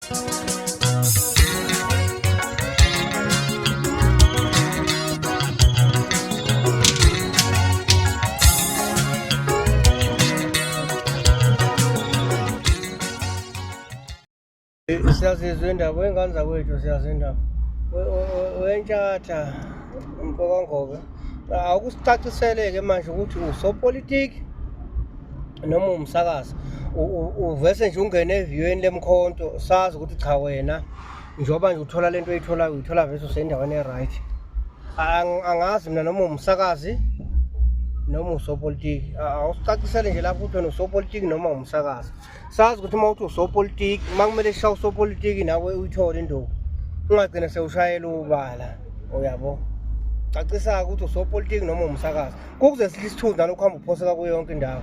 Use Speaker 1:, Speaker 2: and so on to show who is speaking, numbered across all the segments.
Speaker 1: Siyazizwa indaba wey'ngane zakwethu, siyazi indaba. Wentshatha mfokaNgobe, awukusicacisele-ke manje ukuthi usopolitiki noma umsakazi. Uvese nje ungene eviyweni lemkhonto, sazi ukuthi cha wena njengoba nje uthola lento oyitholayo uyithola vese usendaweni e-right. Angazi mina noma umsakazi noma usopolitiki. Awusicacisele nje lapho ukuthi wena usopolitiki noma umsakazi. Sazi ukuthi uma uthi usopolitiki, uma kumele sishaye usopolitiki nawe uyithole induku, ungagcina sewushayela ubala, uyabo. Cacisa-ke ukuthi usopolitiki noma umsakazi, kukuze sihle isithunzi nalokhu hamba uphoseka kuyo yonke indawo.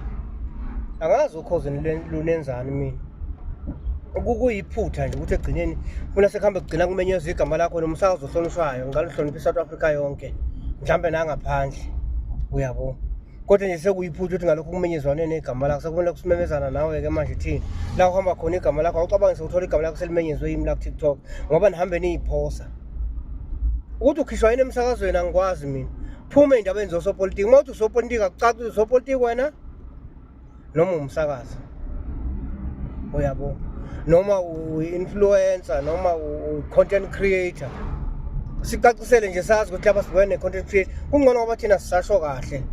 Speaker 1: Angazi ukhozi lunenzani mina. Kukuyiphutha nje ukuthi ekugcineni funa sekuhambe kugcina kumenyezwa igama lakho nomsakazo ohlonishwayo, ngicela uhloniphe i-South Africa yonke, mhlampe nangaphandle, uyabo. Kodwa nje sekuyiphutha ukuthi ngalokhu kumenyezwane negama lakho, sekumele kusimemezana nawe-ke manje thina la uhamba khona igama lakho. Awucabangi sewuthola igama lakho selimenyezwe yimi la ku-TikTok, ngoba nihambe niyiphosa ukuthi ukhishwa yini emsakazweni. Angikwazi mina, phuma ey'ndabeni zosopolitiki. Uma uthi usopolitiki akucaci ukuthi usopolitiki wena noma umsakazi, uyabo, noma uyi-influencer noma u-content creator. Sicacisele nje sazi ukuthi laba sibukene ne-content creator. Kungcono ngoba thina sisasho kahle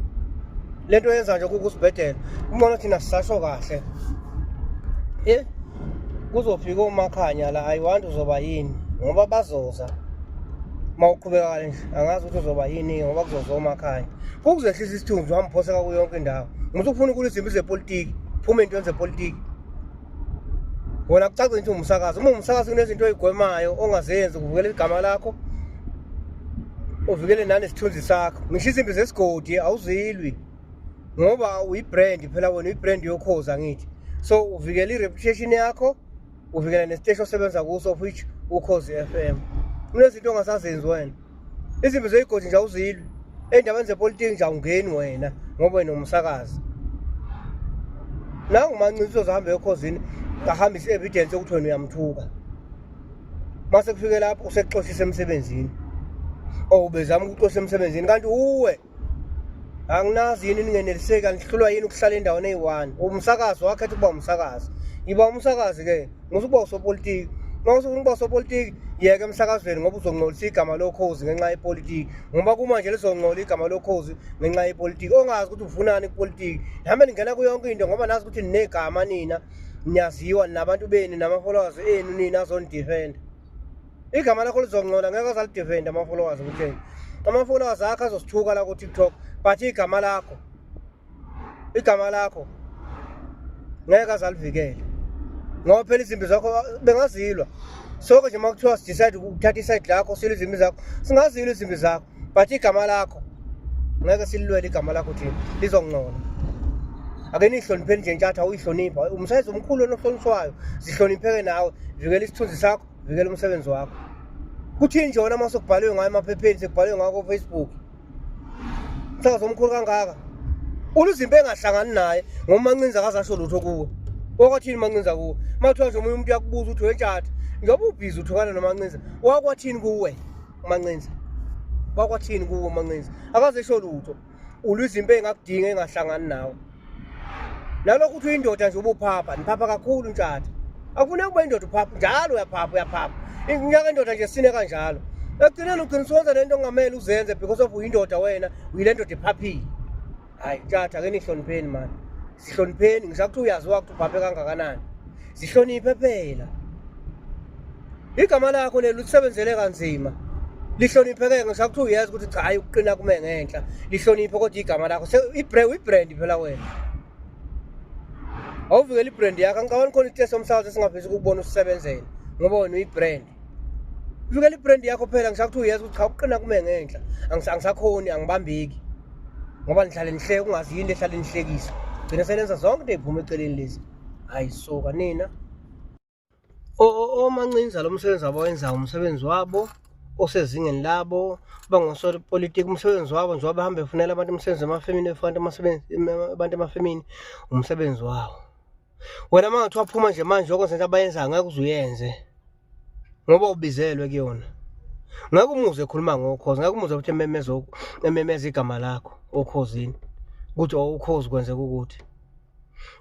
Speaker 1: lento yenza nje kukusibhedela, kungcono thina sisasho kahle. Kuzofika omakhanya la, I want uzoba yini ngoba bazoza uma uqhubeka kale nje, angazi ukuthi uzoba yini ngoba kuzoza omakhanya. Kukuzehlisa isithunzi, wamphoseka kuyo yonke indawo. Umuntu ufuna ukulwa izimpi zepolitiki, phuma ey'ntweni zepolitiki. Wona kucace ukuthi umsakazi. Uma umsakazi kunezinto oyigwemayo ongazenzi ukuvikela igama lakho, uvikele nanesithunzi sakho. Ngisho izimpi zesigodi awuzilwi ngoba uyi-brand phela wena, uyi-brand yokhozi angithi. So uvikela i-reputation yakho, uvikela nesiteshi osebenza kuso, of which Ukhozi FM. Kunezinto ongasazenzi wena. Izimpi zeyigodi nje awuzilwi. Ey'ndabeni zepolitiki nje awungeni wena ngoba wena umsakazi. Nangu uMancinza uzohamba ekhozini ahambise i-evidence yokuthi wena uyamthuka. Mase kufike lapho usekuxoshisa emsebenzini. Or ubezama ukuxosha emsebenzini kanti uwe. Anginazi yini ningeneliseki, anihlulwa yini ukuhlala endaweni eyi-one. Umsakazi wakhetha ukuba umsakazi. Yiba umsakazi ke, musa ukuba usopolitiki. Uma usufuna ukuba usopolitiki, yeka emsakazweni ngoba uzongcolisa igama lokhozi ngenxa yepolitiki. Ngoba kumanje lizongcola igama lokhozi ngenxa yepolitiki. Ongazi ukuthi ufunani kupolitiki. Nihambe ningena kuyo yonke into ngoba nazi ukuthi ninegama nina, niyaziwa nabantu benu nama-followers enu nina azonidefenda. Igama lakho lizongcola, ngeke azalidefenda ama-followers ukuthi ama-followers akho azosithuka la ku-TikTok, but igama lakho ngeke azalivikele ngoba phela izimpi zakho bengazilwa sonke nje. Uma kuthiwa si-decide ukuthatha i-side lakho silwe izimpi zakho, singazilwa izimpi zakho, but igama lakho ngeke sililwele. Igama lakho thina lizongcola. Ake niyihlonipheni nje ntshatha, uyihlonipha umsebenzi omkhulu onohlonishwayo, zihlonipheke nawe, vikela isithunzi sakho, vikela umsebenzi wakho. Kuthini nje wona uma sekubhaliwe ngayo emaphepheni, sekubhaliwe ngayo ko-Facebook, umsakazo omkhulu kangaka uluzimpi engahlangani naye ngoba uMancinza akazasho lutho kuwe. Wakwathini uMancinza kuwe? Uma kuthiwa nje omunye umuntu uyakubuza ukuthi wentshatha njengoba ubhizi uthukana noMancinza, wakwathini kuwe uMancinza? Wakwathini kuwe uMancinza? Akazesho lutho. Ulwa izimpi engakudinga engahlangani nawe. Nalokhu uthi uyindoda nje ubuphapha, niphapha kakhulu ntshatha. Akufuneki ube indoda uphapha njalo, uyaphapha uyaphapha. Inyaka indoda nje sine kanjalo. Ekugcineni ugcina usuwenza lento ongamele uzenze because of uyindoda wena, uyile ndoda ephaphile. Hayi ntshatha, ake nihlonipheni mani. Sihlonipheni, ngisho ukuthi uyaziwa ukuthi uphaphe kangakanani. Sihloniphe phela. Igama lakho leli ulisebenzele kanzima. Lihlonipheke, ngisho ukuthi uyazi ukuthi cha hayi ukuqina kume ngenhla. Lihloniphe kodwa igama lakho. Uyi-brand phela wena. Awuvikela i-brand yakho. Angicabangi khona isiteshi somsakazo esingafisi ukubona usisebenzela ngoba wena uyi-brand. Vikela i-brand yakho phela, ngisho ukuthi uyazi ukuthi cha ukuqina kume ngenhla. Angisakhoni, angibambeki. Ngoba nihlale nihleke ungazi yini ehlale nihlekisa. Gcina selenza zonke into ey'phuma eceleni lezi. Hayi suka nina. OMancinza lo msebenzi abawenzayo umsebenzi wabo osezingeni labo, bangosopolitiki umsebenzi wabo njengoba behambe befunela abantu imisebenzi emafemini, befuna abantu emafemini, umsebenzi wabo. Wena uma ngathiwa phuma nje manje yonke into abayenzayo ngeke uze uyenze. Ngoba ubizelwe kuyona. Ngeke umuzwe ekhuluma ngokhozi, ngeke umuzwe ukuthi ememeza ememeza igama lakho okhozini. Ukuthi owukhozi kwenzeka ukuthi.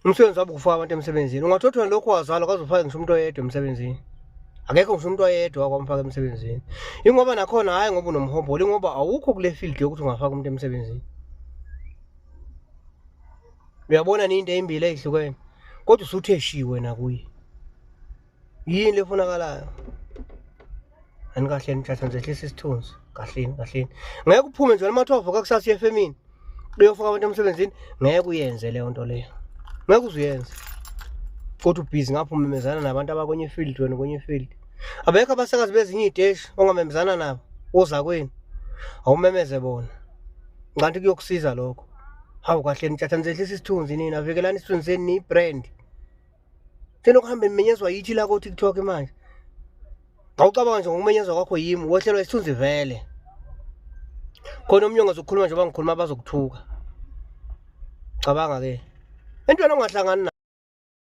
Speaker 1: Umsebenzi wabo ukufaka abantu emsebenzini. Ungathothwa lokho wazalwa kwaze ufake ngisho umuntu oyedwa emsebenzini. Akekho ngisho umuntu oyedwa wakwamfaka emsebenzini. Ingoba nakhona hhayi ngoba unomhobholo, ingoba awukho kule field yokuthi ungafaka umuntu emsebenzini. Uyabona niyinto eyimbili eyihlukene. Kodwa usuthe shi wena kuye. Yini lefunakalayo? Anikahleni mthatha ngizehlisa isithunzi. Kahleni, kahleni. Ngeke uphume nje noma kuthiwa uvuka kusasa uye efemini. Uyofaka abantu emsebenzini, ngeke uyenze leyo nto leyo. Ngeke uze uyenze. Kodwa ubhizi ngapha umemezana nabantu abakwenye ifield wena kwenye ifield. Abekho abasakazi bezinye iy'teshi ongamemezana nabo ozakwenu. Awumemeze bona. Ngicanti kuyokusiza lokho. Hawu kahleni mthatha nizehlisa isithunzi nina, vikelani isithunzi senu niyi-brand. Senokuhambe nimenyezwa yithi la ko-TikTok manje. Ngawucabanga nje ngokumenyezwa kwakho yimi wehlelwa isithunzi vele. Khona omunye ongazokhuluma njengoba ngikhuluma bazokuthuka. Cabanga ke. Entweni ongahlangani.